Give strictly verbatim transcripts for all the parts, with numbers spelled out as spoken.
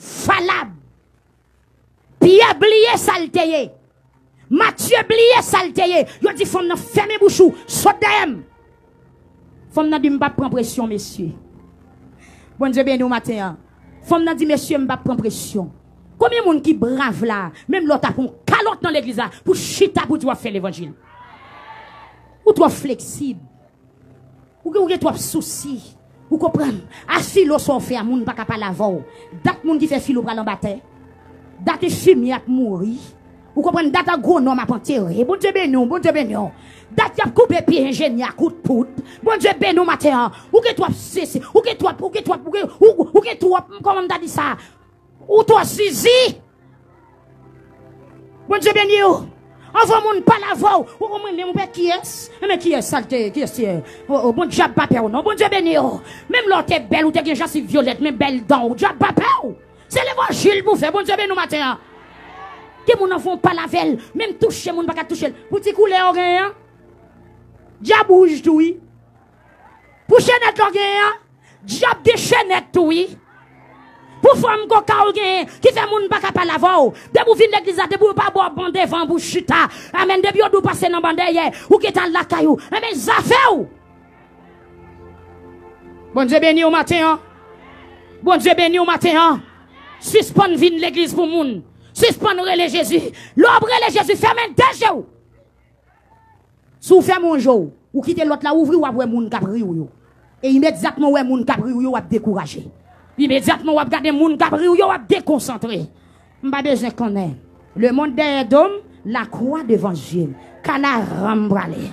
falab. Pyè bliye sa l te ye. Matye bliye sa l te ye. Yo di fanm nan, fèmen bouch ou, sot dèyè m. Fanm nan di, m p ap pran presyon, mesye. Bondye beni w maten an. Fanm nan di, mesye, m p ap pran presyon. Konbyen moun ki brav la, menm lè w t ap yon kalòt nan legliz la, pou chita pou di w ap fè levanjil? Ou twò fleksib. Ou gen, ou gen twòp sousi. Ou konprann? A filo sa w fè a, moun pa ka pale avè w. Dat moun ki fè filo pral anba tè. Dat enfimyè ap mouri. Ou konprann? Dat agwonòm ap antere. Bondye beni w, Bondye beni w. Dat y ap koupe pye enjenyè a kout poud. Bondye beni w maten an. Ou gen twòp sesi. Ou gen twòp, ou gen twòp, ou gen, ou, ou gen twòp, kòman m ta di sa? Ou twò zizi. Bondye beni w. Anvan moun pale avè w, ou konn mwen menm, ou pè kiyès? Enben kiyès sa l te, kiyès te ye? O, o, bon, dyab pa pè w non. Bondye beni w. Menm lè w te bèl, ou te gen jansiv vyolèt, men bèl dan w, dyab pa pè w. Se levanjil pou fè. Bondye beni w maten an. Gen moun anvan w pale avè l, menm touche moun pa ka touche l. Pou ti koulè w genyen an, dyab wouj tou wi. Pou chenèt lè w genyen an, dyab gen chenèt tou wi. Pou fanm koka w genyen ki fè moun pa ka pale avè w. Depi w vin legliz la, depi w pa bò ban devan pou w chita. Amèn. Depi yo di w pase nan ban dèyè, ou gentan al lakay ou. Enben zafè w. Bondye beni w maten an. Bondye beni w maten an. Sispann vin legliz pou moun. Sispann rele Jezi. Lè w ap rele Jezi, fèmen de je w. Si w fèmen yon je w, ou kite lòt la ouvri, w ap wè moun k ap ri w yo. E imedyatman w wè moun k ap ri w yo, w ap dekouraje. Imedyatman w ap gade moun k ap ri w yo, w ap dekonsantre. M pa bezwen konnen. Lemonn dèyè do m, lakwa devan je m. Kanaran m prale.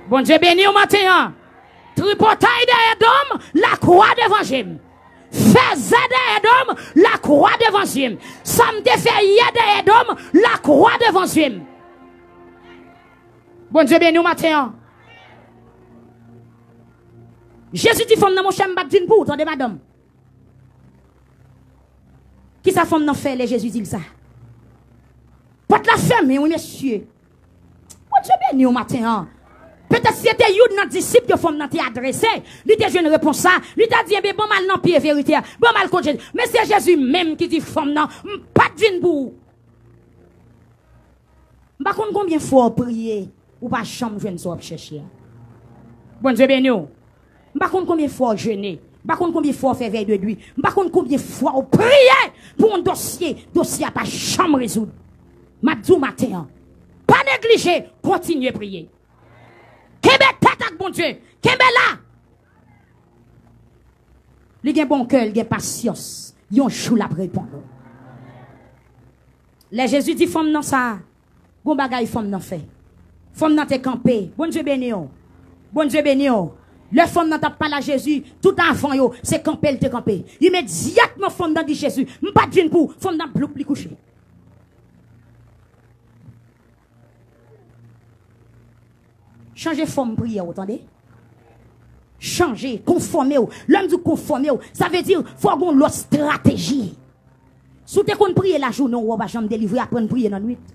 Bondye beni w maten an. Tripotay dèyè do m, lakwa devan je m. Fèzè dèyè do m, lakwa devan je m. Sa m te fè yè dèyè do m, lakwa devan je m. Bondye beni w maten an. Jezi di fanm nan, monchè, m pa t vin pou ou, tande madanm. Kisa fanm nan fè lè Jezi di l sa? Pòt la fèmen, wi, mesye. Bondye beni w maten an. Petèt si se te youn nan disip ke fanm nan te adrese, li te jwenn repons sa, li ta di, enben, ban m al nan pye verite a, ban m al kot Jezi. Men se Jezi menm ki di fanm nan, m pa t vin pou ou. M pa konn konbyen fwa w priye, ou pa janm jwenn sa w ap chèche a. Bondye beni w. M pa konn konbyen fwa w jene. M pa konn konbyen fwa w fè vèy de nwi. M pa konn konbyen fwa w priye pou yon dosye, dosye a pa janm rezoud. M ap di w maten an, pa neglije, kontinye priye. Kenbe tèt ak Bondye. Kenbe la. Li gen bon kè, li gen pasyans. Yon jou l ap reponn ou. Lè Jezi di fanm nan sa, gon bagay fanm nan fè. Fanm nan te kanpe. Bondye beni w. Bondye beni w. Lè fanm nan t ap pale a Jezi, tout avan yo, se kanpe l te kanpe. Imedyatman fanm nan di Jezi, m pa t vin pou ou. Fanm nan bloup li kouche. Chanje fòm priyè w, tande. Chanje, konfòme w. Lè m di w konfòme w, sa vle di fò w gen yon lòt estrateji. Si w te konn priye lajounen, w pa janm delivre, aprann priye nan nwit.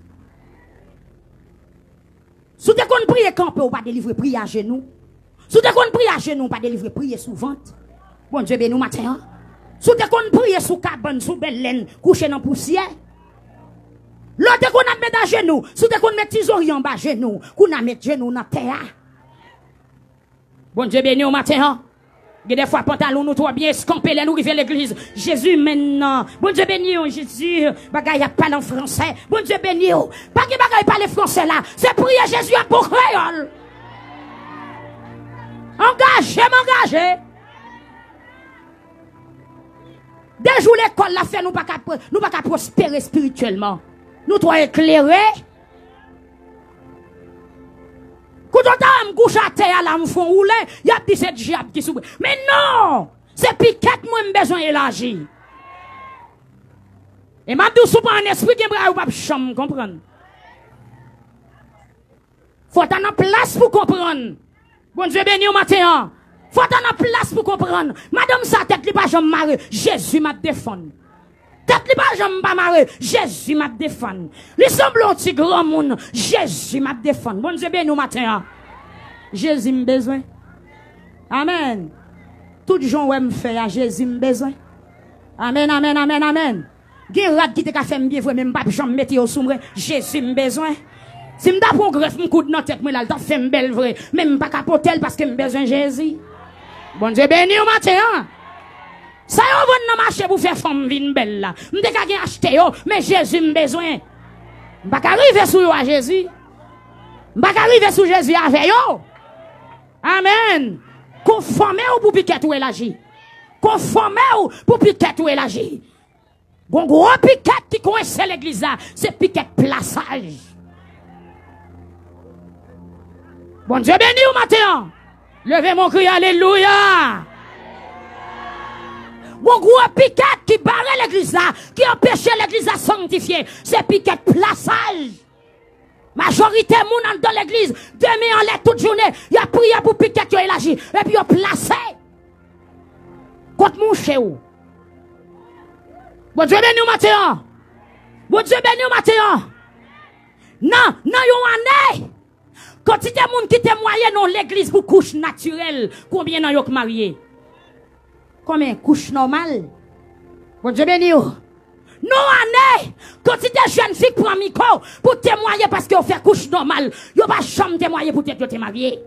Si w te konn priye kanpe, w pa delivre, priye ajenou. Si w te konn priye ajenou, w pa delivre, priye sou vant. Bondye beni w maten an. Si w te konn priye sou kabann, sou bèl lèn, kouche nan pousyè. Lè w te konn ap met ajenou, si w te konn met ti zorye anba jenou, kounye a met jenou w nan tè a. Bondye beni w maten an. Gen de fwa pantalon nou twò byen eskanpe lè nou rive legliz. Jezi menm nan. Bondye beni w, Jezi. Bagay ap pale an fransè. Bondye beni w. Pa gen bagay pale fransè la. Se priye Jezi ap bon kreyòl. Angaje m angaje. De jou lekòl la fè nou pa ka, nou pa ka pwospere espirityèlman. Nou twò eklere. Kote w ta wè m kouche atè a la, m fè yon woule, y ap di se dyab ki sou mwen. Men non! Se pikèt mwen m bezwen elaji. E m ap di w, si w pa an espri, gen bagay ou p ap janm konprann. Fò w ta nan plas pou konprann. Bondye beni w maten an. Fò w ta nan plas pou konprann. Madanm sa tèt li pa janm mare. Jezi m ap defann. Tèt li pa janm pa mare. Jezi m ap defann. Li sanble yon ti granmoun. Jezi m ap defann. Bondye beni w maten an. Jezi m bezwen. Amèn. Tout jan w wè m fè a, Jezi m bezwen. Amèn, amèn, amèn, amèn. Gen rad ki te ka fè m byen vre, men m p ap janm mete yo sou mwen. Jezi m bezwen. Si m ta pran yon grèf m koud nan tèt mwen la, l t ap fè m bèl vre. Men m pa ka pote l paske m bezwen Jezi. Bondye beni w maten an. Sa yo vann nan mache pou fè fanm vin bèl la, m te ka gen achte yo, men Jezi m bezwen. M pa ka rive sou yo a Jezi. M pa ka rive sou Jezi avè yo. Amèn. Konfòme w pou pikèt ou elaji. Konfòme w pou pikèt ou elaji. Gon gwo pikèt ki kwense legliz la, se pikèt plasaj. Bondye beni w maten an. Leve men w, kriye alelouya. Gon gwo pikèt ki bare legliz la, ki anpeche legliz la sanktifye, se pikèt plasaj. Majorite moun anndan legliz, de men anlè tout jounen, y ap priye pou pikèt yo elaji, epi yo plase kont mouche w. Bondye beni w maten an. Bondye beni w maten an. Nan, nan yon ane, kantite moun ki temwaye nan legliz pou kouch natirèl, konbyen nan yo k marye? Konbyen kouch nòmal? Bondye beni w. Nan ane, kantite jèn fi k pran mikwo pou temwaye paske yo fè kouch nòmal, yo pa janm temwaye poutèt yo te marye.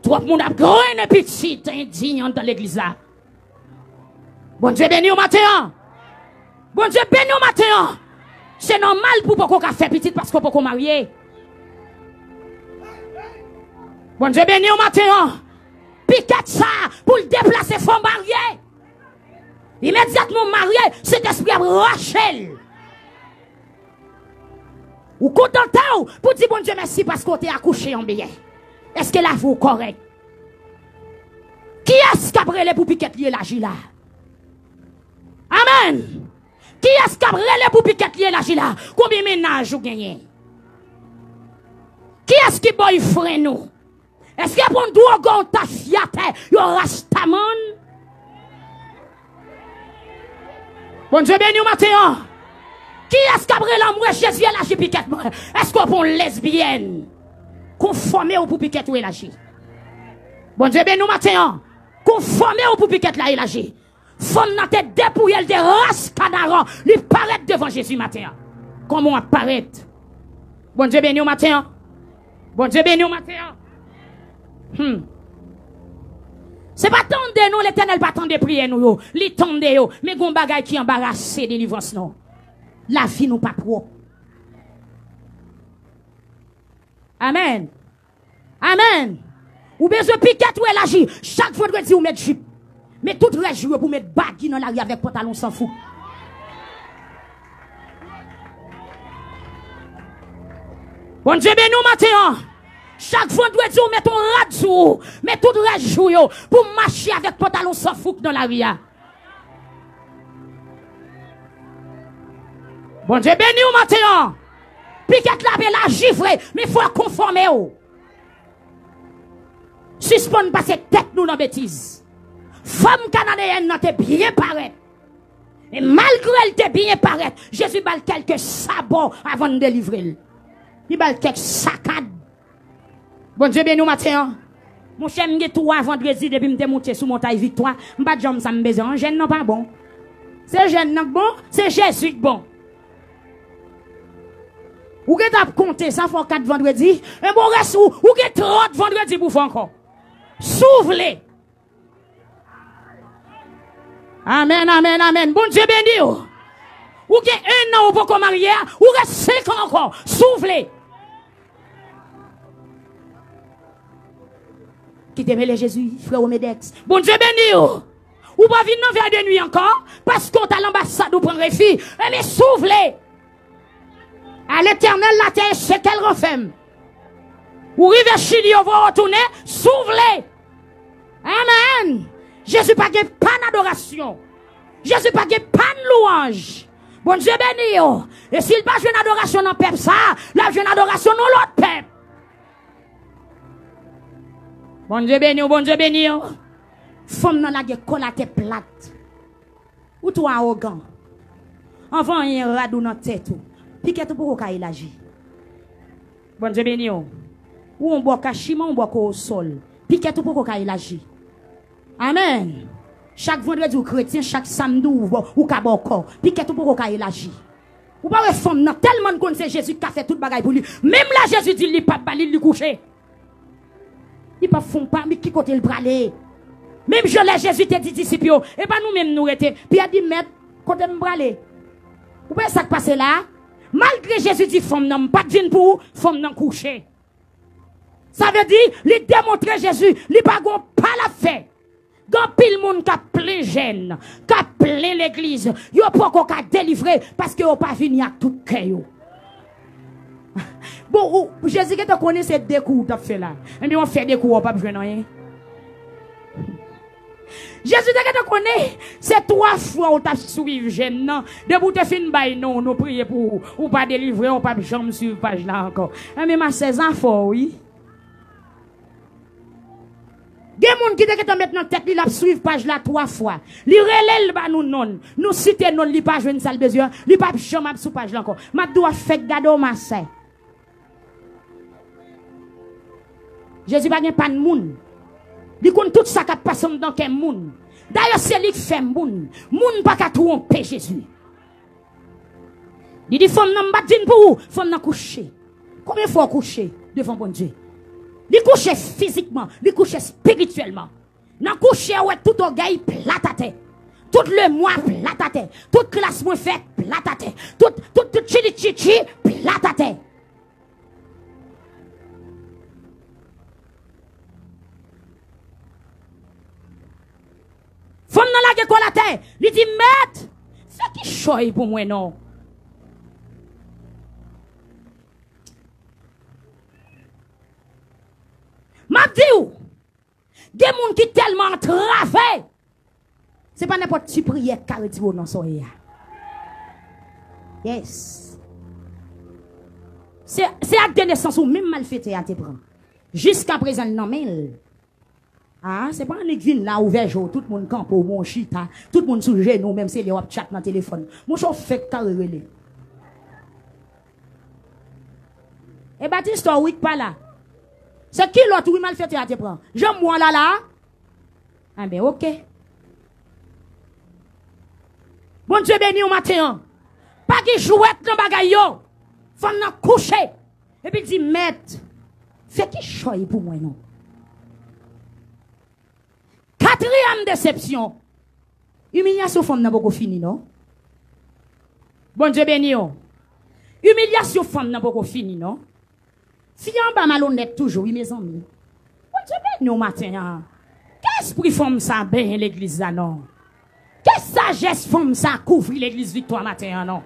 Twòp moun ap grennen pitit endyen anndan legliz la. Bondye beni w maten an. Bondye beni w maten an. Se nòmal pou w poko ka fè pitit paske w poko marye. Bondye beni w maten an. Pikèt sa a, pou l deplase, fò w marye. Imedyatman w marye, Sentespri ap rache l. Ou kontante w pou di Bondye mèsi paske w te akouche an byen. Èske lavi w kòrèk? Kiyès k ap rele pou pikèt li elaji la? Amèn. Kiyès k ap rele pou pikèt li elaji la? Konbyen mennaj ou genyen? Kiyès ki boyfriend ou? Èske pou yon dwogo, yon tafyatè, yon rastaman? Bondye beni w maten an. Kiyès k ap rele anmwe Jezi elaji pikèt mwen? Èske w pou yon lesbyèn? Konfòme w pou pikèt ou elaji. Bondye beni w maten an. Konfòme w pou pikèt la elaji. Fanm nan te depouye, l te ras kanaran, li parèt devan Jezi maten an. Kòman w ap parèt? Bondye beni w maten an. Bondye beni w maten an. Hmm. Se pa tande non, Letènèl pa tande priyè nou yo. Li tande yo. Men gon bagay ki anbarase delivrans nou. Lavi nou pa pwòp. Amèn. Amèn. Ou bezwen pikèt ou elaji. Chak vandredi ou met jip. Men tout rès jou yo pou met bagi nan lari avèk pantalon san fouk. Bondye beni w maten an. Chak vandredi ou met yon rad sou ou. Men tout rès jou yo pou mache avèk pantalon san fouk nan lari a. Bondye beni w maten an. Pikèt la ap elaji vre, men fò w konfòme w. Sispann pase tèt nou nan betiz. Fanm kananeyèn nan te byen parèt. E malgre l te byen parèt, Jezi ba l kèlke sabò avan l delivre l. Li ba l kèk sakad. Bondye beni w maten an. Monchè, m gen twa vandredi depi m te moute sou montay Viktwa. M pa t janm sa m bezwen an. Jèn nan pa bon. Se jèn nan k bon, se Jezi k bon. Ou gentan ap konte sa, fè w kat vandredi. Enben, w rès ou, ou gen trant vandredi pou fè ankò. Si w vle. Amèn, amèn, amèn. Bondye beni w. Ou gen en an ou poko marye a, ou rès senk an ankò, si w vle. Kite mele Jezi, frè Romedex. Bondye beni w. Ou pa vin nan vè de nwi ankò, paske w t al anbasad ou pran refi. Enben, si w vle. A Letènèl, latè e se kèl ranfèm. Ou rive Chili, yo voye w tounen, si w vle. Amèn. Jezi pa gen pann adorasyon. Jezi pa gen pann lwanj. Bondye beni yo. E si l pa jwenn adorasyon nan pèp sa a, l ap jwenn adorasyon nan lòt pèp. Bondye beni w, Bondye beni w. Fanm nan lage kò l atè plat. Ou twò awogan. Anvan anyen rad ou nan tèt ou. Pikèt ou poko ka elaji. Bondye beni w. Ou yon bò kachiman, yon bò kowosòl. Pikèt ou poko ka elaji. Amèn. Chak vandredi ou kretyen, chak samdi ou, ou ka bòkò. Pikèt ou poko ka elaji. Ou pa wè fanm nan tèlman l konn se Jezi k ka fè tout bagay pou li. Menm lè Jezi di l li p ap ba li, li kouche. Li p ap fè yon pa, men ki kote l prale? Menm jan lè Jezi te di disip yo, "E pa nou menm nou rete." Pyè di, "Mèt, kote m prale?" Ou pa wè sa k pase la a? Malgre Jezi di fanm nan, "M pa t vin pou ou," fanm nan kouche. Sa vle di, li demontre Jezi, li pa gon pa l ap fè. Gen anpil moun k ap plen jèn, k ap plen legliz, yo poko ka delivre paske yo pa vini ak tout kè yo. Bon, ou, Jezi gentan konnen se de kou ou t ap fè la. Ebyen, w ap fè de kou, w p ap jwenn anyen. Jezi te gentan konnen se twa fwa ou t ap swiv jèn nan. Depi w te fin bay non, nou priye pou ou, ou pa delivre, ou p ap janm swiv paj la ankò. Ebyen, ma sè, zafè w, wi. Gen moun ki te gentan met nan tèt li l ap swiv paj la twa fwa. Li rele l ba nou non l. Nou site non l, li pa jwenn sa l bezwen an, li p ap janm ap sou paj la ankò. M ap di w, w ap fèk gade w, ma sè. Jezi pa gen pàn moun. Li konn tout sa k ap pase anndan kè moun. Dayè, se li k fè moun. Moun pa ka twonpe Jezi. Li di fanm nan, "M pa t vin pou ou." Fanm nan kouche. Konbyen fwa w kouche devan Bondye? Li kouche fizikman, li kouche espirityèlman. Nan kouche, ou wè tout ògèy plat atè. Tout lemwa plat atè. Tout klas mwen fè plat atè. Tout, tout, tout tchili tchitchi plat atè. Fanm nan lage kò l atè, li di, "Mèt, fè kichòy pou mwen non." M ap di w, gen moun ki tèlman antrave, se pa nenpòt ti priyè k ka retire w nan sa w ye a. Yes. Se, se ak de nesans ou menm malfetè a te pran. Jiskaprezan l nan men l. Ah, se pa annik vin la, ouvè je w, tout moun kanpe, w bon chita, tout moun sou jenou, menm se lè w ap tchat nan telefòn. Monchè, w fèk kare rele. E Batistò, wi, k pa la. Se kilòt, wi, malfetè a te pran. Janm wè w la la a? Enben, oke. Bondye beni w maten an. Pa gen jwèt nan bagay yo. Fanm nan kouche. Epi l di, "Mèt, fè kichòy pou mwen non." Katriyèm desepsyon. Imilyasyon fanm nan poko fini non. Bondye beni w. Imilyasyon fanm nan poko fini non. Fi a anba malonèt toujou, wi, mezanmi. Bondye beni w maten an. Ke espri fanm sa benyen legliz la non. Ke sajès fanm sa kouvri legliz Viktwa maten an non.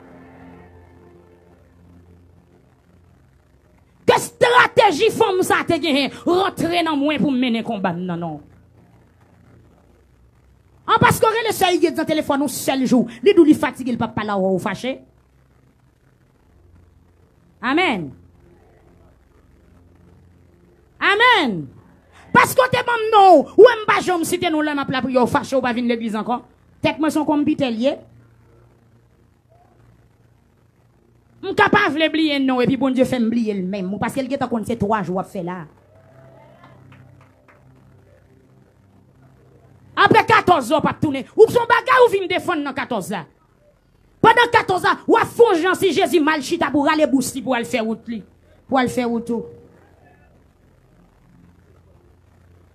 Ke estrateji fanm sa te genyen rantre nan mwen pou m mennen konba m nan non. An paske w rele sè Iggy nan telefòn yon sèl jou, li di w li fatige, li p ap pale avè w, ou fache? Amèn. Amèn. Paske w te ban m non w, ou wè m pa janm site non w lè m ap lapriyè, ou fache, ou pa vin legliz ankò. Tèt mwen se yon konpitè l ye. M ka pa vle bliye non w epi Bondye fè m bliye l menm, paske l gentan konn se twa jou w ap fè la. Apre katòz zè w p ap tounen. Ou se yon bagay ou vin defann nan katòz la. Pandan katòz la, w ap fè yon jan si Jezi mal chita pou rale bous li pou al fè wout li. Pou al fè wout ou.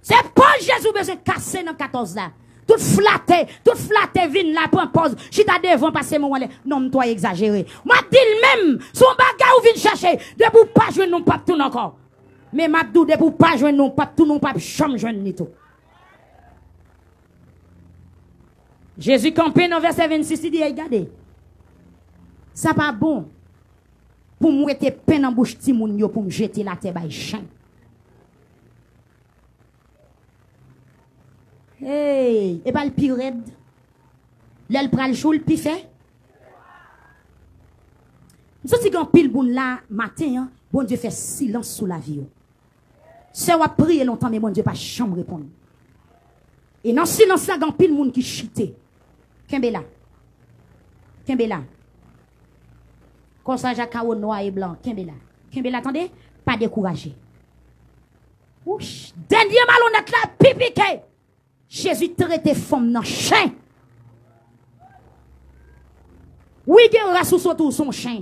Se pòz Jezi w bezwen kase nan katòz la. Tout flatè, tout flatè vin la pran pòz, chita devan pase men w anlè. Non, m twò egzajere. M ap di l menm, se yon bagay ou vin chèche. Depi w pa jwenn nou, w p ap tounen ankò. Men m ap di w, depi w pa jwenn nou, w p ap tounen, w p ap janm jwenn li tou. Jezi kanpe nan vèsè vennsis, li di, "Ey, gade, sa pa bon pou m wete pen nan bouch timoun yo pou m jete l atè bay chen." Hey, e pa l pi rèd? Lè l pral cho, l pi fè. M santi gen anpil moun la maten an, Bondye fè silans sou lavi yo. Sè, w ap priye lontan, men Bondye pa janm reponn. E nan silans la, gen anpil moun ki chite. Kenbe la. Kenbe la. Kòsaj a kawo nwa e blan. Kenbe la. Kenbe la, tande. Pa dekouraje. Wouch. Dènye malonèt la pi pike. Jezi trete fanm nan chen. Wi, gen ras ou sot ou se yon chen.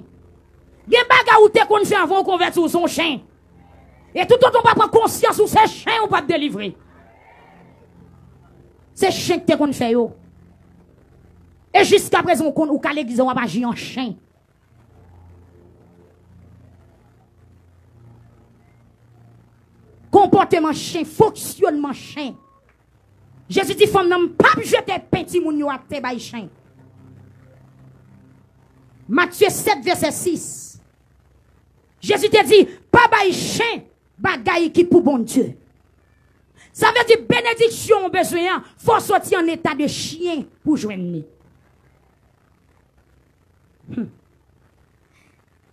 Gen bagay ou te konn fè anvan ou konvèti ou se yon chen. E toutotan ou pa pran konsyans ou se chen ou p ap delivre. Se chen ki te konn fè yo. E jiskaprezan ou konn ou ka legliz an w ap aji an chen. Konpòteman chen, fonksyònman chen. Jezi di fanm nan, "M p ap jete pen timoun yo atè bay chen." Matye sèt, vèsè sis. Jezi te di, "Pa bay chen bagay ki pou Bondye." Sa vle di benediksyon ou bezwen an, fò w soti an eta de chyen pou jwenn li. Hmm.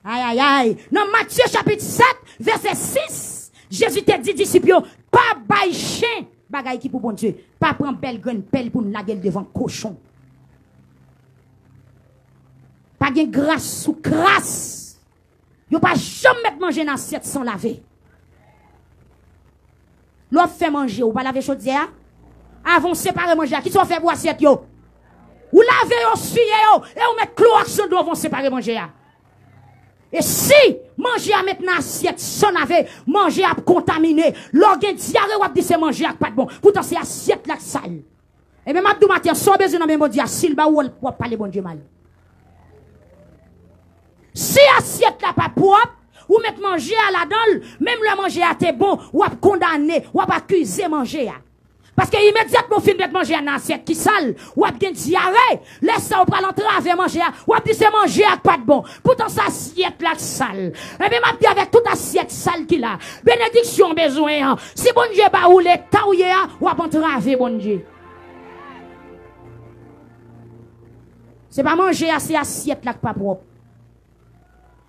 Ayayay. Nan Matye chapit sèt, vèsè sis, Jezi te di disip yo, "Pa bay chen bagay ki pou Bondye. Pa pran bèl grenn pèl pou n lage l devan kochon." Pa gen gras sou kras. Yo pa janm met manje nan asyèt san lave. Lè w ap fè manje, ou pa lave chodyè a? Avan w separe manje a, kisa w fè pou asyèt yo? Ou lave yo, siye yo, e ou met klowòks nan dlo avan w separe manje a. E si manje a met nan asyèt san lave, manje a ap kontamine. Lè w gen dyare, w ap di se manje a k pa t bon. Poutan se asyèt la k sal. Ebyen, m ap di w maten an, sa w bezwen nan men Bondye a, si l ba ou l, w ap pale Bondye mal. Si asyèt la pa pwòp, ou met manje a ladan l, menm lè manje a te bon, w ap kondane, w ap akize manje a. Paske imedyatman w fin met manje a nan asyèt ki sal, w ap gen dyare. Lè sa a, ou pral antrave manje a, w ap di se manje a k pa t bon. Poutan se asyèt la k sal. Ebyen, m ap di avèk tout asyèt sal ki la, benediksyon w bezwen an, si Bondye ba ou leta w ye a, w ap antrave Bondye. Se pa manje a, se asyèt la k pa pwòp.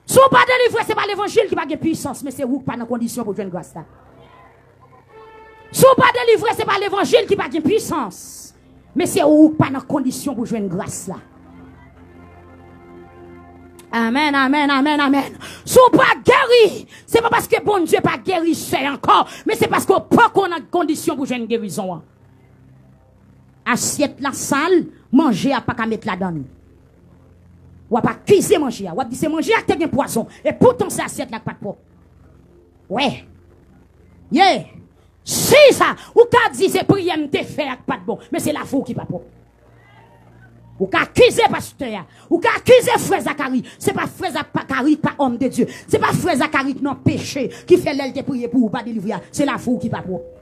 Si w pa delivre, se pa levanjil ki pa gen pwisans, men se ou k pa nan kondisyon pou jwenn gras la. Si w pa delivre, se pa levanjil ki pa gen pwisans, men se ou k pa nan kondisyon pou jwenn gras la. Amèn, amèn, amèn, amèn. Si w pa geri, se pa paske Bondye pa gerisè ankò, men se paske w poko nan kondisyon pou jwenn gerizon an. Asyèt la sal, manje a pa ka met ladan l. W ap akize manje a, w ap di se manje a ki te gen pwazon, e poutan se asyèt la k pa t pwòp. Wè. Ye. Si sa, ou ka di se priyè m te fè a k pa t bon, men se lavi w ki pa pwòp. Ou ka akize pastè a, ou ka akize frè Zakari. Se pa frè Zakari ki pa òm de Dye. Se pa frè Zakari ki nan peche ki fè lè l te priye pou ou pa delivre a, se lavi w ki pa pwòp.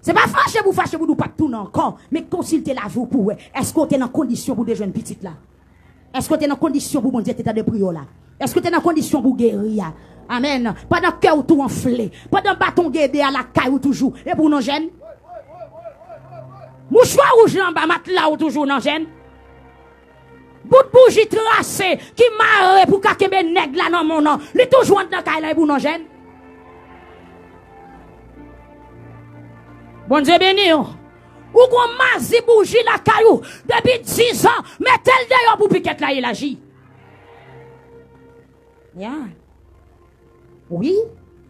Se pa fache pou fache pou di w p ap tounen ankò, men konsilte lavi w pou w wè èske w te nan kondisyon pou w te jwenn pitit la. Èske w te nan kondisyon pou Bondye te tande priyè w la? Èske w te nan kondisyon pou w geri a? Amèn. Pandan kè w tou anfle, pandan baton gede a lakay ou toujou, epi w nan jèn? Mouchwa wouj la anba matla ou toujou nan jèn? Bout bouji trase ki mare pou ka kenbe nèg la nan men w nan, li toujou anndan kay la epi w nan jèn? Bondye beni w. Ou gon mazi bouji lakay ou depi dizan, mete l deyò pou pikèt la elaji. Ya. Wi,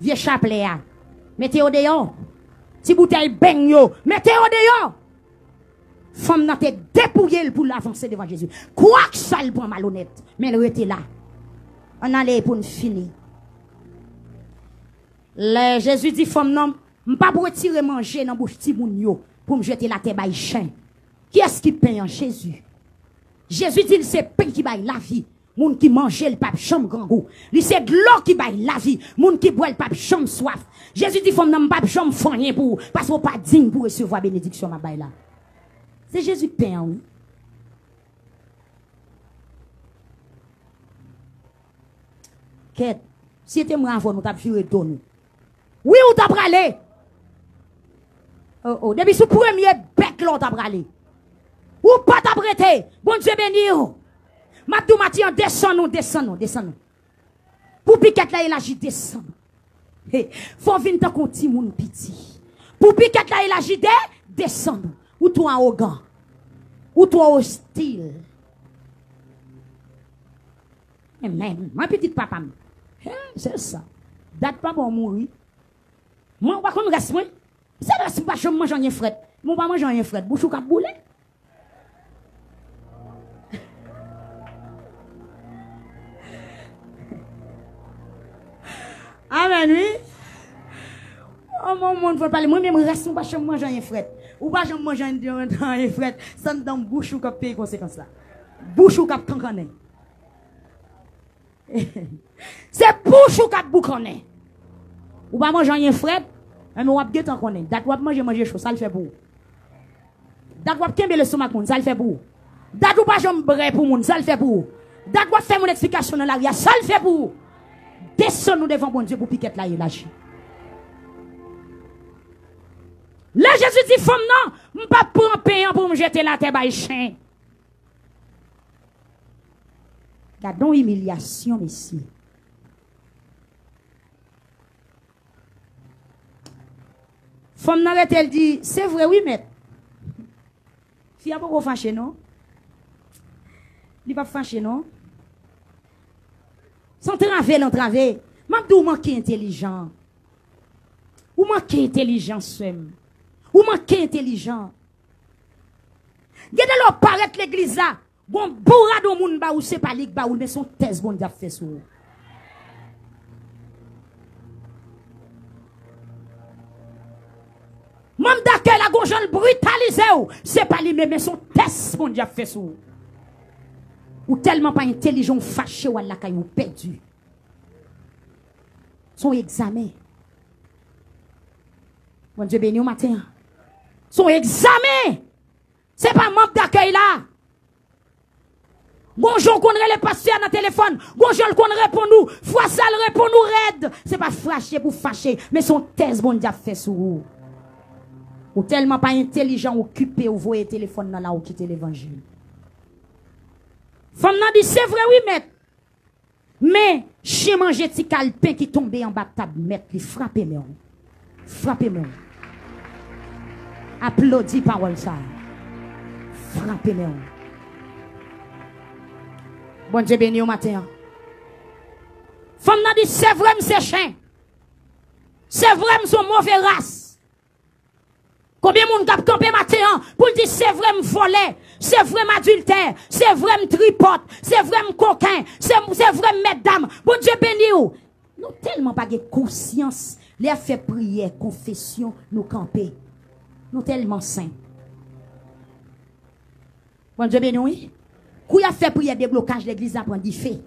vye chaplè a, mete yo deyò. Ti boutèy beny yo, mete yo deyò. Fanm nan te depouye l pou l avanse devan Jezi. Kwak sa l pran malonèt, men l rete la. Ann ale pou n fini. Lè Jezi di fanm nan, "M p ap retire manje nan bouch timoun yo pou m jete l atè bay chen." Kiyès ki pen an? Jezi. Jezi di l se pen ki bay lavi. Moun ki manje l p ap janm grangou. Li se dlo ki bay lavi. Moun ki bwè l p ap janm swaf. Jezi di fanm nan, "M p ap janm fè anyen pou ou, paske w pa diy pou resevwa benediksyon m ap bay la." Se Jezi k pen an, wi. Kèt, si se te mwen avè w, nou t ap vire do nou. Wi, ou ta prale. Oh, oh. Depi sou premye bèk la, ou ta prale. Ou pa t ap rete. Bondye beni w. M ap di w, Matye an, desann nou, desann nou, desann nou. Pou pikèt la elaji, desann nou. He, fò w vin tankou yon timoun piti. Pou pikèt la elaji, de, desann nou. Ou twò awogan. Ou twò ostil. Amen. Mwen pitit papa m. He, se sa. Dat papa w mouri. Mwen, ou pa konn rès mwen? Se paske m pa janm manje anyen frèt. Men w pa manje anyen frèt, bouch ou k ap boule. Amèn, wi. Yon moun fò pale, mwen menm rès mwen pa janm manje anyen frèt. Ou pa janm manje anyen frèt, se anndan bouch ou k ap peye konsekans la. Bouch ou k ap kankannen. Se bouch ou k ap boukannen. Ou pa manje anyen frèt, men w ap gentan konnen. Dat w ap manje manje cho, sa l fè pou ou? Dat w ap kenbe lestomak moun, sa l fè pou ou? Dat ou pa janm brè pou moun, sa l fè pou ou? Dat w ap fè moun eksplikasyon nan lari a, sa l fè pou ou? Desann nou devan Bondye pou pikèt la elaji. Lè Jezi di fanm nan, "M p ap pran pen an pou m jete l atè bay chen." Gad yon imilyasyon, mesye. Fanm nan rete, l di, "Se vre wi, mèt." Fi a poko fache, non. Li p ap fache, non. Se yon trave, l antrave. M ap di w, ou manke entelijan. Ou manke entelijan, sè m. Ou manke entelijan. Gen de lè w parèt legliz la, gon bourad yon moun ba ou, se pa li k ba ou l, men se yon tès Bondye ap fè sou ou. Manm dakèy la, gon jan l britalize w, se pa li menm, men se yon tès Bondye ap fè sou ou. Ou tèlman pa entelijan, w fache, w al lakay ou, w pèdi. Se yon egzamen. Bondye beni w maten an. Se yon egzamen. Se pa manm dakèy la. Gon jan w konn rele pastè a nan telefòn, gon jan l konn reponn ou, fwa sa l reponn ou rèd. Se pa fache pou fache, men se yon tès Bondye ap fè sou ou. Ou tèlman pa entelijan, w okipe, w voye telefòn nan la, w kite levanjil. Fanm nan di, "Se vre wi, mèt." Men, chen manje ti kal pen ki tonbe anba tab mèt li, frape men w. Frape men w. Aplodi pawòl sa a. Frape men w. Bondye beni w maten an. Fanm nan di, "Se vre m se chen. Se vre m se yon move ras." Konbyen moun k ap kanpe maten an pou l di, "Se vre m vòlè, se vre m adiltè, se vre m tripòt, se vre m koken, se, se vre m mètdam"? Bondye beni w. Nou tèlman pa gen konsyans, lè y ap fè priyè konfesyon, nou kanpe. Nou tèlman sen. Bondye beni w, wi. Kou y ap fè priyè deblokaj, legliz la pran dife.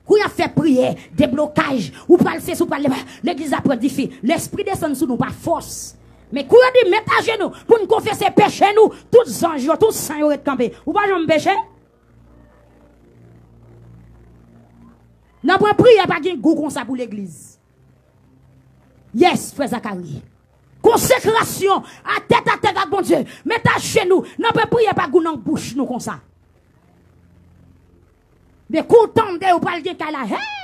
Kou y ap fè priyè deblokaj, ou pral sesi, ou pral leve, legliz la pran dife. Lespri desann sou nou pa fòs. Men kou yo di, "Met ajenou pou n konfese peche nou," tout zanj yo, tout sen yo ret kanpe. Ou pa janm peche? Nan pwen priyè pa gen gou konsa pou legliz. Yes, frè Zakari. Konsekrasyon, atèt atèt ak Bondye. Met ajenou, nan pwen priyè pa gou nan bouch nou konsa. Men kou w tande, ou pral gen kay la. Hey!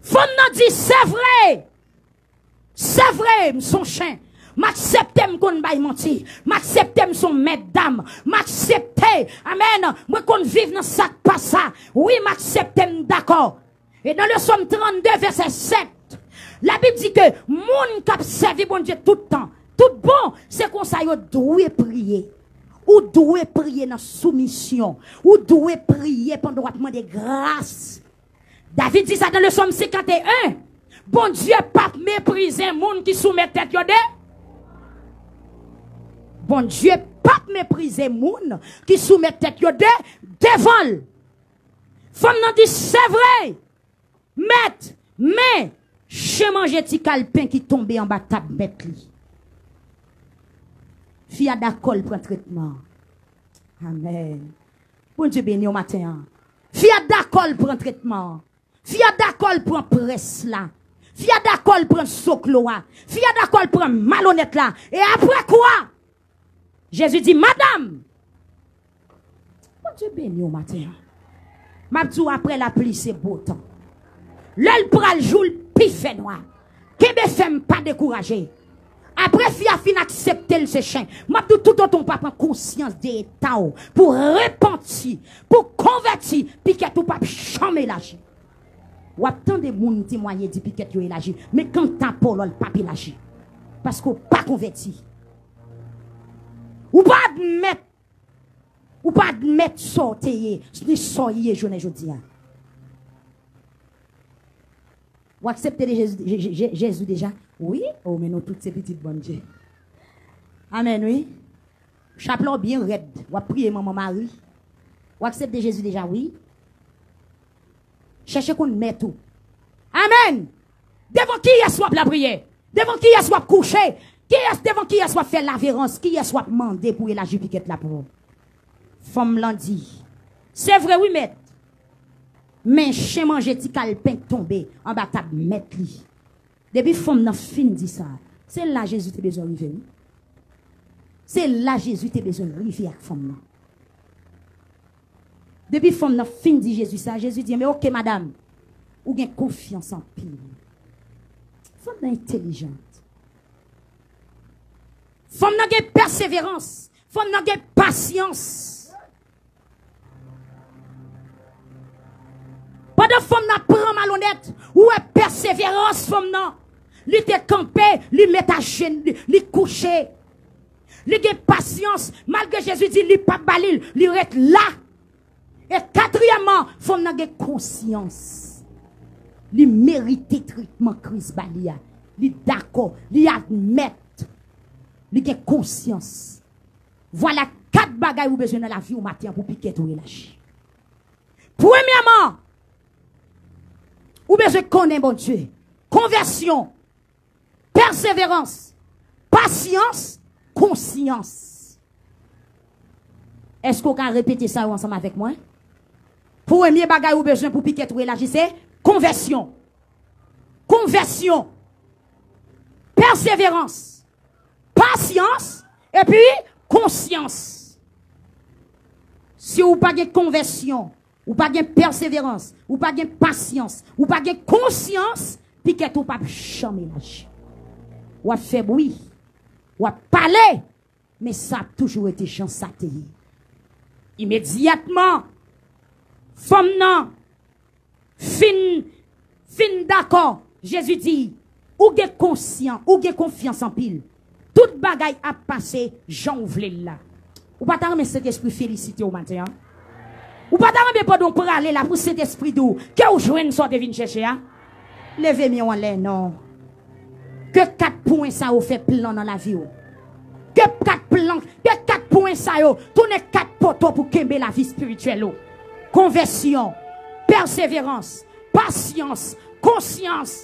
Fanm nan di, "Se vre. Se vre, m se yon chen. M aksepte m konn bay manti. M aksepte m se yon mètdam. M aksepte, amèn, mwen konn viv nan sa k pa sa. Wi, m aksepte, m dakò." E nan le Sòm trannde, vèsè sèt, Labib di ke moun k ap sèvi Bondye tout tan, tout bon, se konsa yo dwe priye. Ou dwe priye nan soumisyon. Ou dwe priye pandan w ap mande gras. David di sa nan le Sòm senkanteyen. Bondye p ap meprize moun ki soumèt tèt yo de. Bondye p ap meprize moun ki soumèt tèt yo de devan l. Fanm nan di, "Se vre, mèt, men chen manje ti kal pen ki tonbe anba tab mèt li." Fi a dakò l pran tretman. Amèn. Bondye beni w maten an. Fi a dakò l pran tretman. Fi a dakò l pran près la. Fi a dakò l pran zoklo a. Fi a dakò l pran malonèt la. E apre kwa? Jezi di, "Madanm, Bondye beni w maten an. M ap di w, apre lapli, se bo tan. Lè l pral jou, l pi fè nwa. Kenbe fèm, pa dekouraje. Apre fi a fin aksepte l se chen, m ap di w, toutotan w pa pran konsyans de eta w, pou w repanti, pou w konvèti, pikèt ou p ap janm elaji." W ap tande moun temwaye, di pikèt yo elaji. Men kanta pa w la, l p ap elaji. Paske w pa konvèti. Ou pa admèt, ou pa admèt sa w te ye, ni sa w ye jounen jodi a. W aksepte de Jezi, Je- Je- Je- Jezi deja? Wi. Oh, men nou tout se pitit Bondye. Amèn, wi. Chaplè w byen rèd. W ap priye Manman Mari. W aksepte Jezi deja? Wi. Chèche konn mèt ou. Amèn. Devan kiyès w ap lapriyè? Devan kiyès w ap kouche? Kiyès, devan kiyès w ap fè laverans? Kiyès w ap mande pou elaji pikèt la pou ou? Fanm lan di, se vre wi, mèt. Men chen manje ti kalpen k tonbe anba tab mèt li. Depi fanm nan fin di sa, se la Jezi te bezwen rive, wi. Se la Jezi te bezwen rive ak fanm nan. Depi fanm nan fin di Jezi sa, Jezi di, men oke, madanm, ou gen konfyans anpil. Fanm nan entèlijant. Fanm nan gen pèseverans. Fanm nan gen pasyans. Pandan fanm nan ap pran malonèt, ou wè pèseverans fanm nan. Li te kanpe, li met ajenou, li, li kouche. Li gen pasyans, malgre Jezi di li p ap ba li l, li ret la. E katriyèmman, fanm nan gen konsyans. Li merite tretman Kris ba li a. Li dakò, li admèt. Li gen konsyans. Vwala kat bagay ou bezwen nan lavi w maten an pou pikèt ou elaji. Premyèman, ou bezwen konnen Bondye. Konvèsyon, pèseverans, pasyans, konsyans. Èske w ka repete sa yo ansanm avèk mwen? Premye bagay ou bezwen pou pikèt ou elaji se konvèsyon. Konvèsyon, pèseverans, pasyans, epi konsyans. Si w pa gen konvèsyon, ou pa gen pèseverans, ou pa gen pasyans, ou pa gen konsyans, pikèt ou p ap janm elaji. W ap fè bri, w ap pale, men sa ap toujou rete jan sa te ye. Imedyatman, fanm nan fin, fin dakò, Jezi di, ou gen konsyan, ou gen konfyans anpil. Tout bagay ap pase jan w vle l la. Ou pa ta renmen Sentespri felisite w maten an? Ou pa ta renmen pandan w prale la pou Sentespri di w ke w jwenn sa w te vin chèche a? Leve men w anlè non. Ke kat pwen sa yo fè plan nan lavi w. Ke kat plan, ke kat pwen sa yo tounen kat poto pou kenbe lavi espirityèl ou. Konvèsyon, pèseverans, pasyans, konsyans,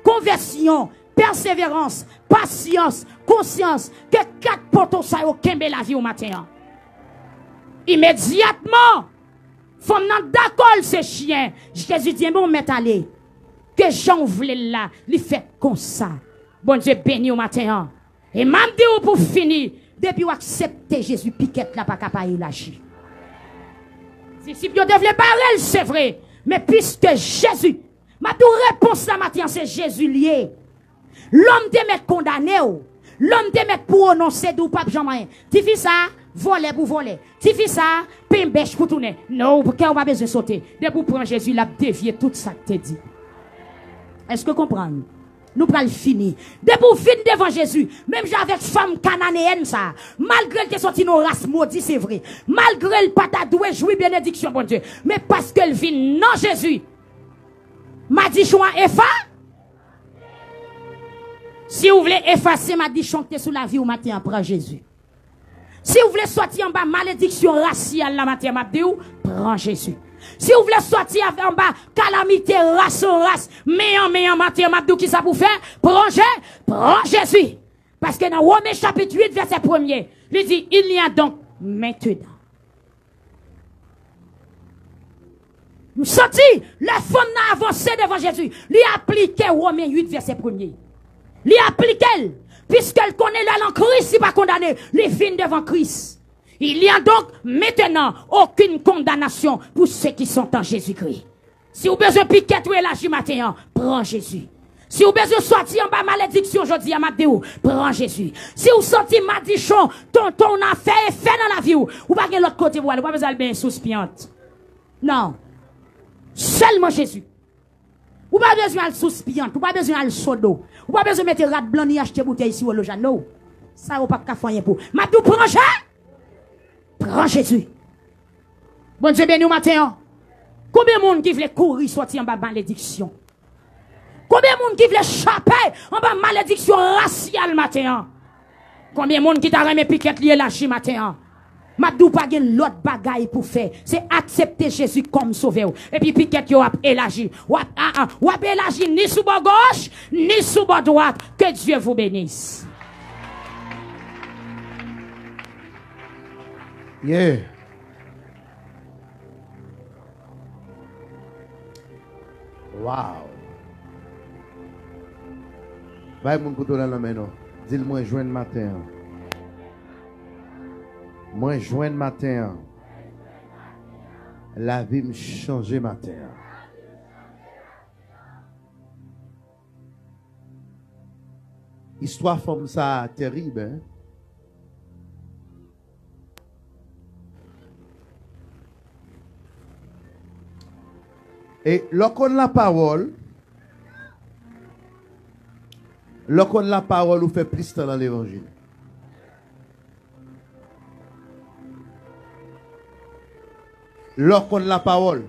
konvèsyon, pèseverans, pasyans, konsyans. Ke kat poto sa yo kenbe lavi w maten an. Imedyatman, fanm nan dakò l se chyen. Jezi di, enben, w mèt ale. Ke jan w vle l la, li fèt konsa. Bondye beni w maten an. E m ap di w pou fini, depi w aksepte Jezi, pikèt la pa ka pa elaji. Disip yo te vle bare l, se vre, men piske Jezi, m ap di w repons la maten an, se Jezi l ye. Lòm te mèt kondane w. Lòm te mèt pwononse di w p ap janm anyen. Tifi sa, vòlè pou vòlè. Tifi sa, penbèch pou tounen. Non, kè w pa bezwen sote. Depi w pran Jezi, l ap devye tout sa k te di. Èske w konprann? Nou pral fini. Depi w vin devan Jezi, menm jan avèk fanm kananeyèn sa, malgre l te soti nan yon ras modi, se vre, malgre l pa ta dwe jwi benediksyon Bondye, men paske l vin nan Jezi, madichon an efa-, si w vle efase madichon k te sou lavi w maten an, pran Jezi. Si w vle sòti anba malediksyon rasyal la maten an, m ap di w, pran Jezi. Si w vle sòti av-, anba kalamite ras an ras, men an men an maten an, m ap di w kisa pou w fè, pran Je-, pran Jezi. Paske nan Women chapit uit vèsè premye, li di, il y a donc maintenant. Nou santi, lè fanm nan avanse devan Jezi, li aplike Women uit vèsè premye. Li aplike l, piske l konnen lè l an Kris, li pa kondane, li vin devan Kris. Il y a donc maintenant aucune condamnation pour ceux qui sont en Jésus-Christ. Si w bezwen pikèt ou elaji maten an, pran Jezi. Si w bezwen sòti anba malediksyon jodi a, m ap di w, pran Jezi. Si w santi madichon tonton w nan fè efè nan lavi w, ou pa gen lòt kote pou w ale, ou pa bezwen al benyen sous pyant. Non. Sèlman Jezi. Ou pa bezwen al Sous Pyant, ou pa bezwen al Sodo. Ou pa bezwen mete rad blan ni achte boutèy siwo Lojano. Sa yo p ap ka fè anyen pou ou. M ap di w, pran Je-, pran Jezi. Bondye beni w maten an. Konbyen moun ki vle kouri sòti anba malediksyon? Konbyen moun ki vle chape anba malediksyon rasyal maten an? Konbyen moun ki ta renmen pikèt li elaji maten an? M ap di w pa gen lòt bagay pou fè. Se aksepte Jezi kòm sovè w. Epi pikèt yo ap elaji. W ap, a, a, w ap elaji ni sou bò goch, ni sou bò dwat. Que Dieu vous bénisse. Yeah. Wow. Bay moun kote w la nan men non. Di l mwen jwenn maten an. Mwen jwenn maten an. Lavi m chanje maten an. Istwa fanm sa a terib, en. E lè w konn lapawòl, lè w konn lapawòl, ou fè plis tan nan levanjil. Lè w konn lapawòl.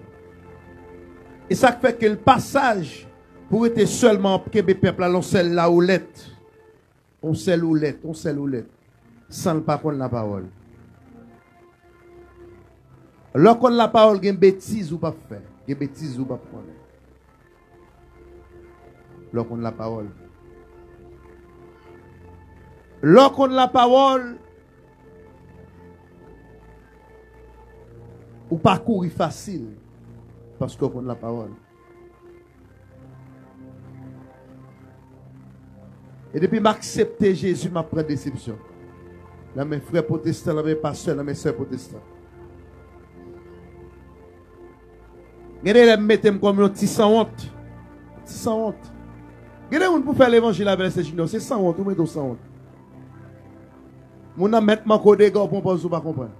E sa k fè ke l pa saj pou rete sèlman ap kenbe pèp la nan yon sèl lawoulèt. Yon sèl woulèt, yon sèl woulèt. San l pa konn lapawòl. Lè w konn lapawòl, gen betiz ou p ap fè. Gen betiz ou p ap konnen. Lè w konn lapawòl. Lè w konn lapawòl, ou pa kouri fasil. Paske w konn lapawòl. E depi m aksepte Jezi, m ap pran desepsyon. Nan men frè pwotestan, nan men pastè, nan men sè pwotestan. Gen de lè m mete m kòm yon ti sanwont. Ti sanwont. Gen de moun pou fè levanjil avè l, se Junior. Se sanwont, ou mete w sanwont. Moun nan mèt manke w dega, w pran pòz ou pa konprann.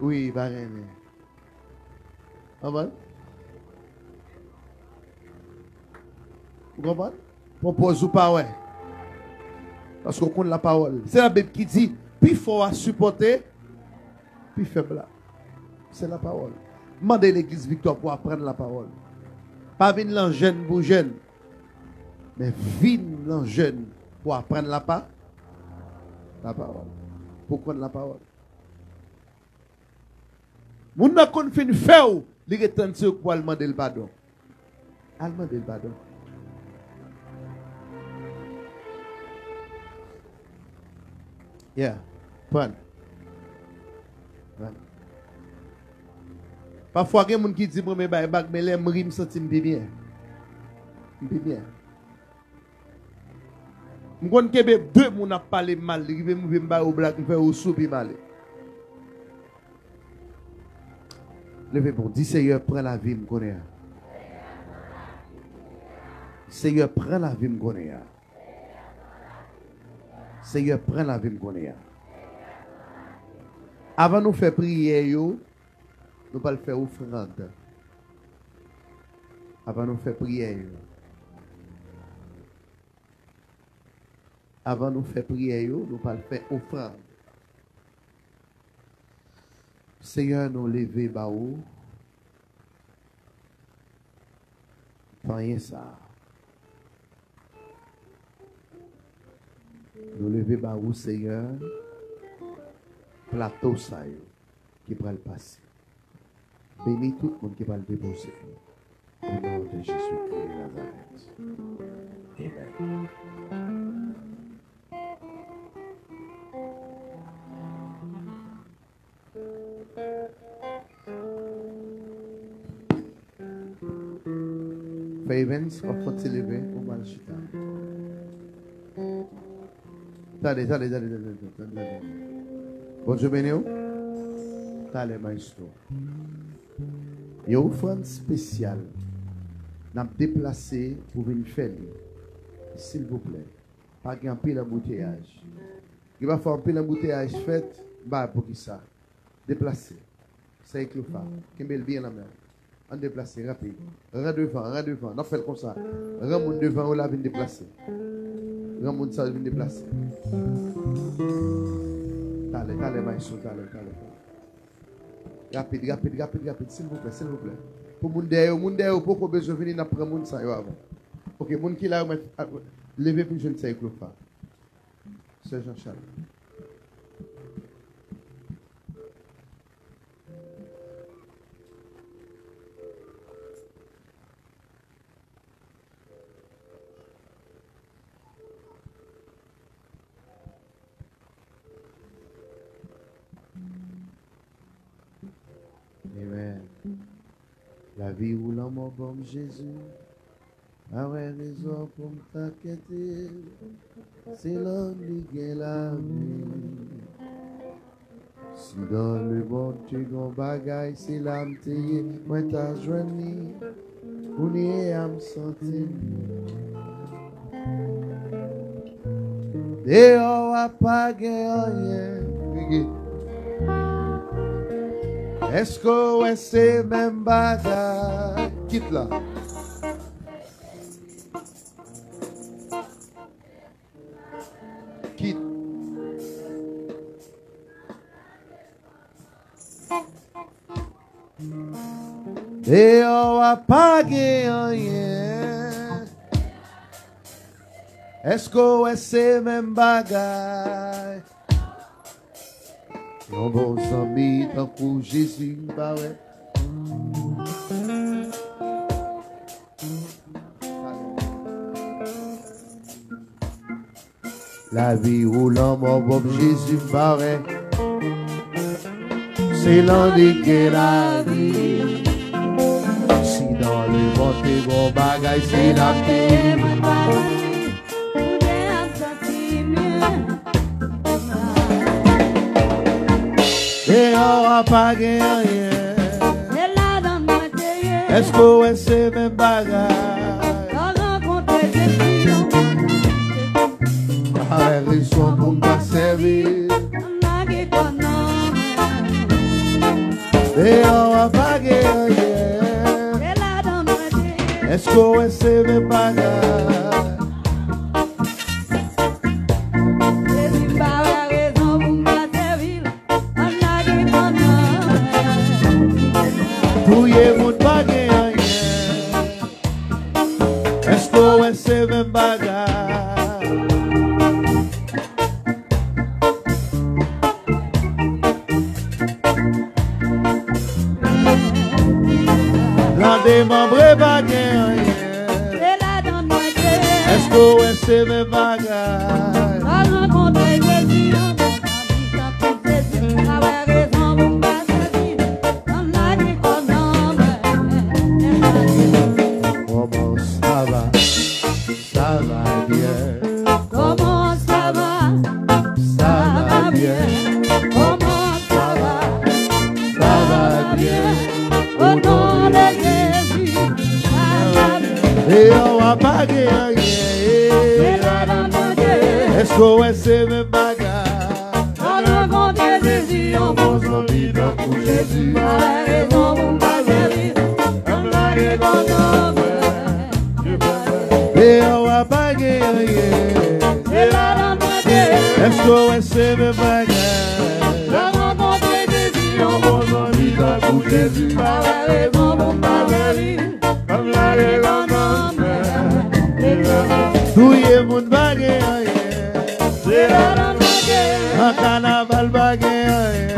Wi, pa renmen. Konprann? Ou konprann? Pran pòz ou pa wè. Paske w konn lapawòl. Se Labib ki di, pi fò a sipòte pi fèb la. Se lapawòl. Mande legliz Viktwa pou aprann lapawòl. Pa vin lan jèn pou jèn. Men vin lan jèn pou aprann lapa, lapawòl. Pou konn lapawòl. Moun nan konn fin fè w, li ret tann se ou k pou al mande l padon. Al mande l padon. Yeah. Pran. Pran. Pafwa gen moun ki di mwen men bay bag, men lè m ri, m santi m pi byen. M pi byen. M konn kenbe de moun ap pale m mal, li rive m rive m ba yo blag, m fè yo sou pi m ale. Leve bon, di Seyè, pran lavi m kounye a. Seyè, pran lavi m kounye a. Seyè, pran lavi m kounye a. Avan nou fè priyè yo, nou pral fè ofrann. Avan nou fè priyè yo. Avan nou fè priyè yo, nou pral fè ofrann. Seyè, nou leve ba ou panyen sa a. Nou leve ba ou, Seyè, plato sa yo ki pral pase. Beni tout moun ki pral depoze. Au nom de Jésus-Christ de Nazareth. Amen. Frè Evans, w ap fè yon ti leve, ou mal chita. Tande, tande, tande, tande, tande, tande. Bondye beni w. Talè, maestro. Yon ofrann espesyal. N ap deplase pou vin fè li. Silvouplè. Pa gen anpil anbouteyaj. Gen pafwa anpil anbouteyaj fèt, m pa wè poukisa. Deplase. Sèy Klofa, kenbe l byen nan men w. Ann deplase, rapid. Ran devan, ran devan. N ap fè l konsa. Ran moun devan yo la vin deplase. Ran moun sa yo vin deplase. Talè, talè, maestro, talè, talè. Rapid, rapid, rapid, rapid, silvouplè, silvouplè. Pou moun dèyè yo, moun dèyè yo poko bezwen vini, n ap pran moun sa yo avan. Ok, moun ki la yo mèt, a, leve pou jwenn sè Eklofa. Sè Jean Charles. Amen. Lavi ou lanmò ban m Jezi. Pa wè rezon pou m ta kite. Se la m li gen lavi. Si dan lemonn te gon bagay, se la m te ye, mwen ta jwenn li. Kounye a m santi m deyò a pa gen anyen. Rege. Èske w wè se menm bagay? Kit la. Kit. Deyò a pa gen anyen. Èske w wè se menm bagay? Yon bon zanmi tankou Jezi m pa wè. Lavi ou lanmò ban m Jezi m pa wè. Se la m li gen lavi. Si dan lemonn te gon bagay, se la m te ye. Deyò a pa gen anyen. Se ladan mwen te ye. Èske w wè se menm bagay? Lè w rankontre Jezi, yon pa wè rezon pou m pa sèvi. Lage kò nan mwen. Deyò a pa gen anyen. Se ladan mwen te ye. Èske w wè se menm bagay? Jezi pa wè rezon pou m pa sèvi l. Ann lage kò nan mwen. Touye moun pa gen anyen. Èske w wè se menm bagay? Lan demanbre pa gen anyen. Se ladan mwen te ye. Èske w wè se menm bagay? Lè w rankontre Jezi, yon bon zanmi tankou Jezi, pa wè rezon pou m pa sèvi l. Ann lage kò nan mwen. Kòman sa va? Ça va bien. Comment ça va? Ça va bien. Comment ça va? Ça va bien. Au nom de Jésus, ça va bien. Deyò a pa gen anyen. Se ladan mwen te ye. Èske w wè se menm bagay? Lè w rankontre Jezi, yon bon zanmi tankou Jezi, pa wè rezon pou m pa sèvi l. Lè m lage kò nan mwen. Deyò a pa gen anyen. Se ladan mwen te ye. Èske w wè se menm bagay? Lè m rankontre Jezi, yon bon zanmi tankou Jezi, pa wè rezon pou m pa sèvi l. Lè m lage kò nan mwen. Touye moun pa gen anyen. Se ladan mwen te ye. Nan kanaval pa gen anyen.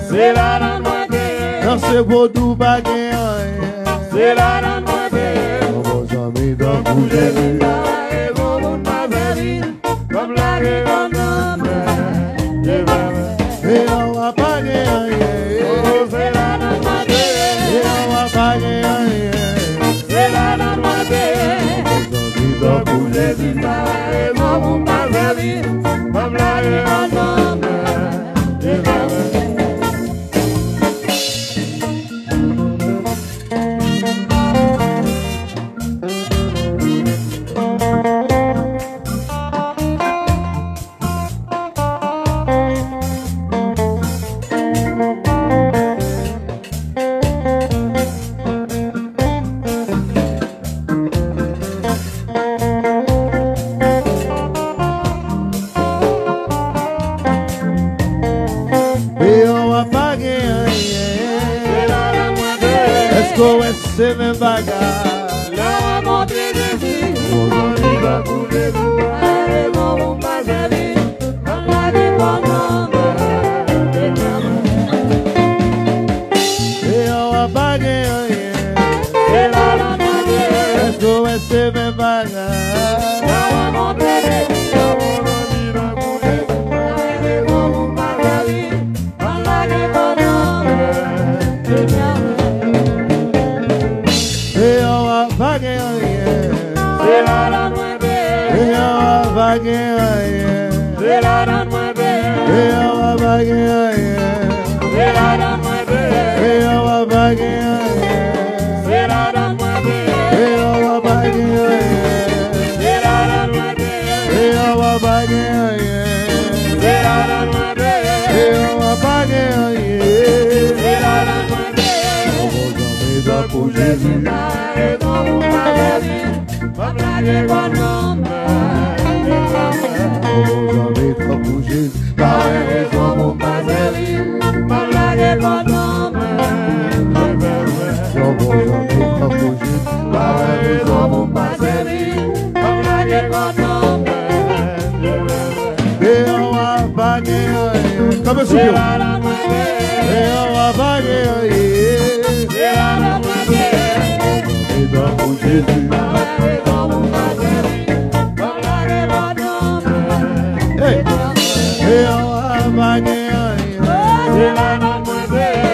Se ladan mwen te ye. Danse vodou pa gen anyen. Se ladan mwen te ye. Yon bon zanmi tankou Jezi. Pa wè rezon pou m pa sèvi l. Kòm lage kò nan mwen. Deyò a pa gen anyen. Oh, se ladan mwen te ye. Deyò a pa gen anyen. Se ladan mwen te ye. Yon bon zanmi tankou Jezi. Pa wè rezon pou m pa sèvi l. Kòm lage kò nan mwen. Èske w wè se menm bagay? Lè w rankontre Jezi, ou anvi tankou Jezi, pa gen rezon pou w pa sèvi. Mwen lage kò nan men Senyè mwen. Deyò a pa gen anyen. Se la nan mwen. Èske w wè se menm bagay? Lè w rankontre Jezi, ou anvi tankou Jezi, pa gen rezon pou w pa sèvi. Mwen lage kò nan men Senyè mwen. Deyò a pa gen anyen. Se ladan mwen te ye. Deyò a pa gen anyen. Se ladan mwen te ye. Deyò a pa gen anyen. Se ladan mwen te ye. Deyò a pa gen anyen. Se ladan mwen te ye. Deyò a pa gen anyen. Se ladan mwen te ye. Deyò a pa gen anyen. Se ladan mwen te ye. Deyò a pa gen anyen. Se ladan mwen te ye. Yon bon zanmi tankou Jezi. Pa gen rezon pou pa sèvi. M ap lage kò nan men Senyè mwen. Yon bon zanmi tankou Jezi. Pa gen rezon pou pa sèvi. M ap lage kò nan men Senyè mwen. Yon bon zanmi tankou Jezi. Pa gen rezon pou pa sèvi. M ap lage kò nan men Senyè mwen. Deyò a pa gen anyen. Kanpe sou pye w. Deyò a pa gen anyen. Hey. Deyò a pa gen anyen.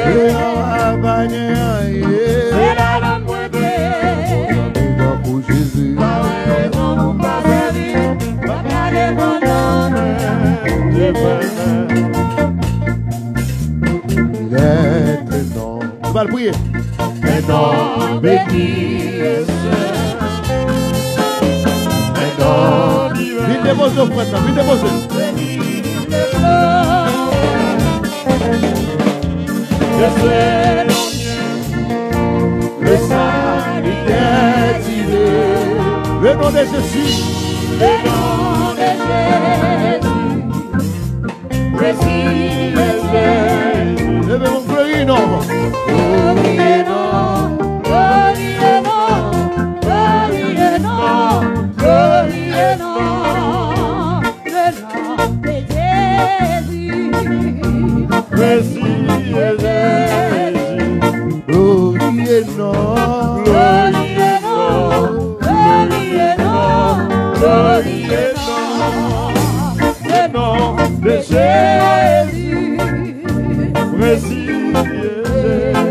Deyò a pa gen anyen. Tankou Jezi. Pa gen rezon pou pa sèvi. Pa gen rezon pou pa sèvi. Lè te non. Nou pral priye. Vin depoze ofrann nan, vin depoze l. Le salut est tiré. Le nom de Jésus. Le nom de Jésus. Précieux Jésus. Leve men w, glorifye non. Glorifye non. Glorifye non. Glorifye non. Glorifye non. Le nom de Jésus. Précieux Jésus. Glorifye non. Glorifye non. Glorifye non. Glorifye non. Le nom de Jésus. Précieux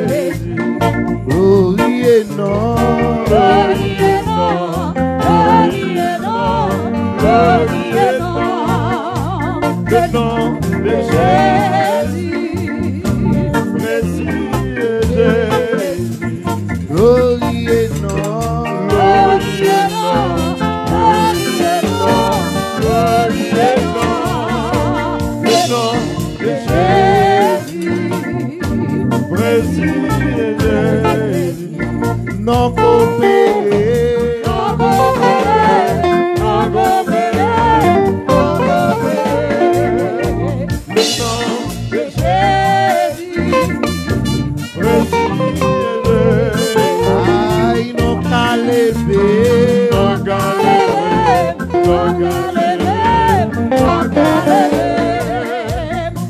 Jésus. Glorifye non. Glorifye non. Glorifye non. Glorifye non. Le nom de Jésus. Précieux Jésus. Glorifye non. Glorifye non. Glorifye non. Glorifye non. Le nom de Jésus. Précieux Jésus. Non konpere. Non konpere. Non konpere. Non konpere. Le nom de Jésus. Ay, non ka leve. Non ka leve. Non ka leve. Non ka leve.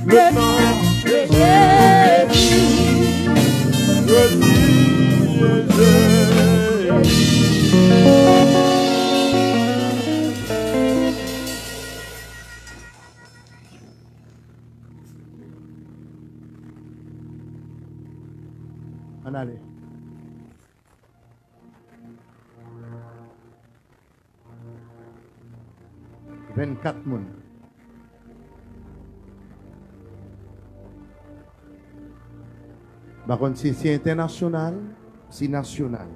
Le nom de Jésus. Jésus, Jésus. Ann ale. Vennkat moun. M pa konn si se entènasyonal, si nasyonal.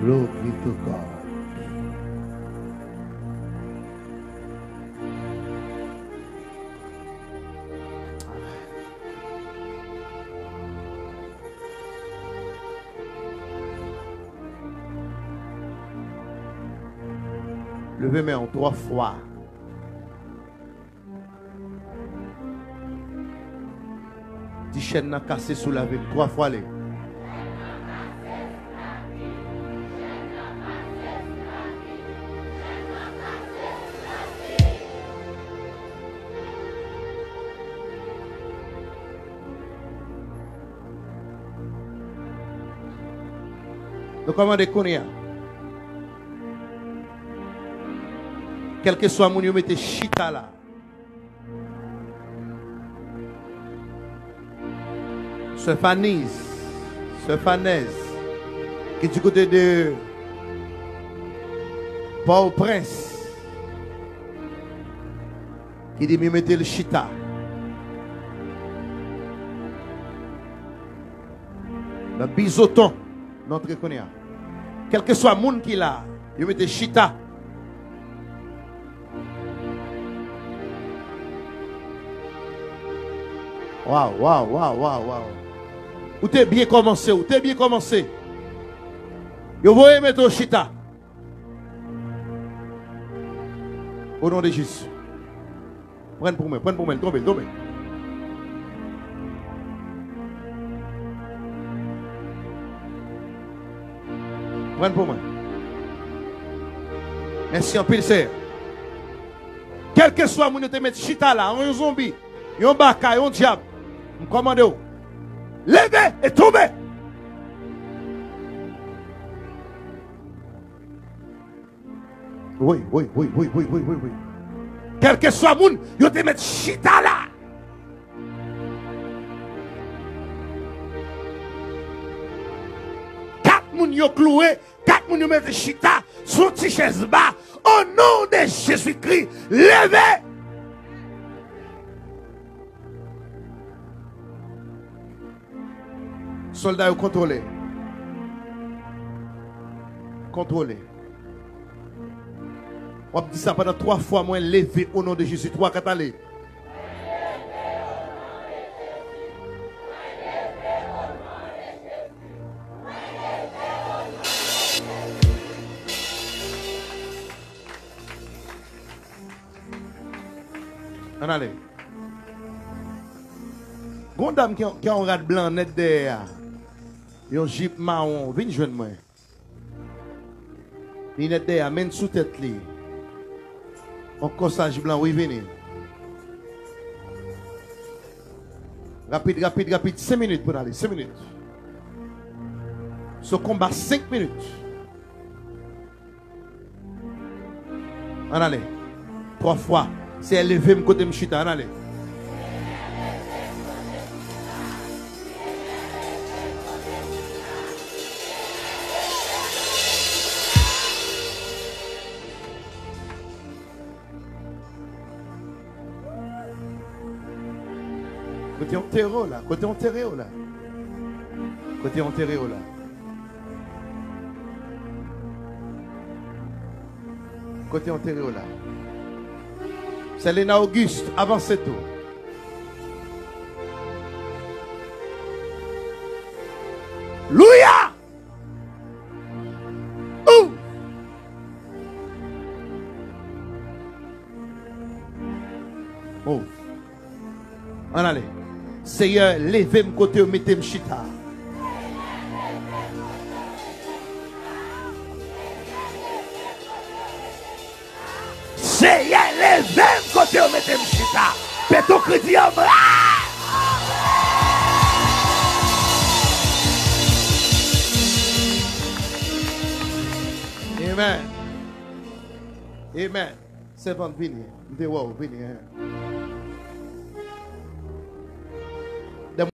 Glory to God. Leve men w twa fwa. Di, chèn nan kase sou lavi m. Twa fwa li. Nou kòmande kounye a. Kèlkeswa moun yo mete chita la. Sè Faniz, sè Fanèz, ki di kote de Pòtoprens, ki di m mete l chita. Nan Bizoton, nou antre kounye a. Kèlkeswa moun ki la, yo mete chita. Waw, waw, waw, waw, waw. Ou te byen kòmanse, ou te byen kòmanse. Yo voye mete w chita. O non de Jezi. Pran pou mwen, pran pou mwen, tonbe, tonbe. Pran pou mwen. Mèsi anpil, Seyè. Kèlkeswa moun yo te met chita la, yon zonbi, yon baka, yon dyab, m kòmande w, leve e tonbe! Wi, wi, wi. Kèlkeswa moun yo te met chita la. Kat moun yo klouwe, kat moun yo mete chita sou ti chèz ba. O non de Jezikri, leve! Sòlda yo kontwole. Kontwole. W ap di sa pandan twa fwa, mwen leve o non de Jezi. Twa, kat, ale. Ann ale. Gon dam ki, ki a yon rad blan nèt dèyè a. Yon jip mawon. Vin jwenn mwen. Li nèt dèyè a, men sou tèt li. Yon kòsaj blan, wi, vini. Rapid, rapid, rapid. Senk minit pou n ale. Senk minit. Se yon konba senk minit. Ann ale. Twa fwa. Seyè, leve m kote m chita. Ann ale. Kote w antere w la? Kote w antere w la? Kote w antere w la? Kote w antere w la? Selena Auguste, avanse tou. Louya! Ou! Oh. Ann ale. Seyè, leve m kote yo mete m chita. Seyè, leve m kote yo mete m chita. Peto kredi an mwen. Amen. Amen. Sèvant, vini. M te wè w, vini, hein.